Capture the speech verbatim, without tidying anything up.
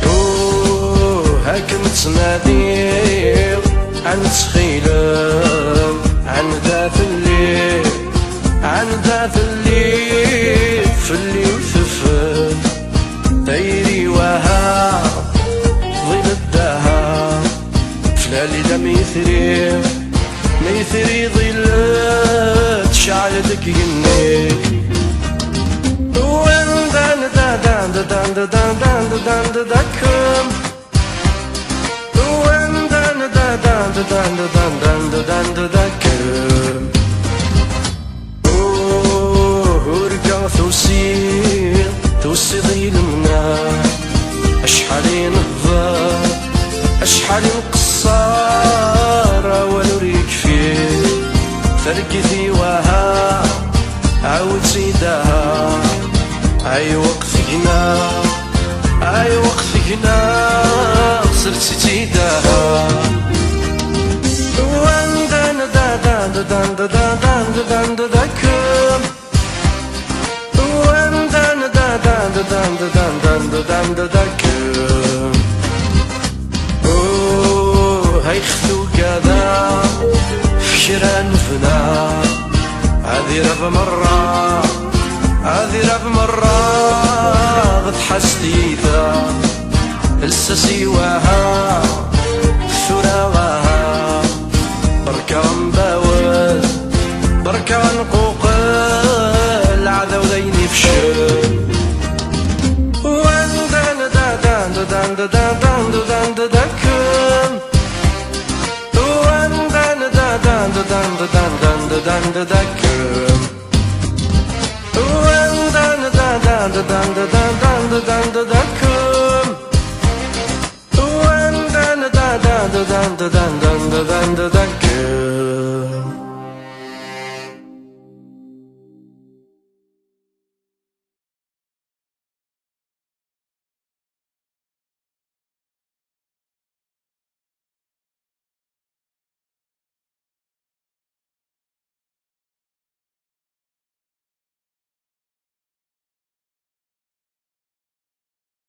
Ӏоу، һакъ мытнадиу, ӏанцхилам, ӏандатли, ӏандатли, фылли уфыфы, тайри уаха, ӏылыддаха. Флали да митри, митри ӏылыд, шалдык гынни. Уэн дан да дан да дан да дан да дан да дан да кым. Уэн дан да дан да дан да дан да дан да дан да кым. Ӏоу، ӏуркъа туси, туси ӏылымна. Ашхьали нхъва, ашхьали нкъсар, ауа нури кфи. Фаркити уаха, ӏаутидаха. Ай уакъ тигна, ай уакъ тигна, сырситидаха. Уэн дан да дан да дан да дан да дан да дан кым. Уэн дан да дан да дан да дан да дан да дан да кым. Ӏоу، һайхту гада, фхиран фна, адираб марра, адираб марра, бытхастита, лсаси уаха, сура уаха, баркан бауд, баркан къокъ, лада удайни фши. Уэн дан да дан да дан да дан да дан да дан да дан кым. Уэн дан да дан да дан да дан дан да дан да дан кым. Уэн дан да дан да дан да дан дан да дан да дан кым. Уэн дан да дан да дан да дан дан да дан да дан кым.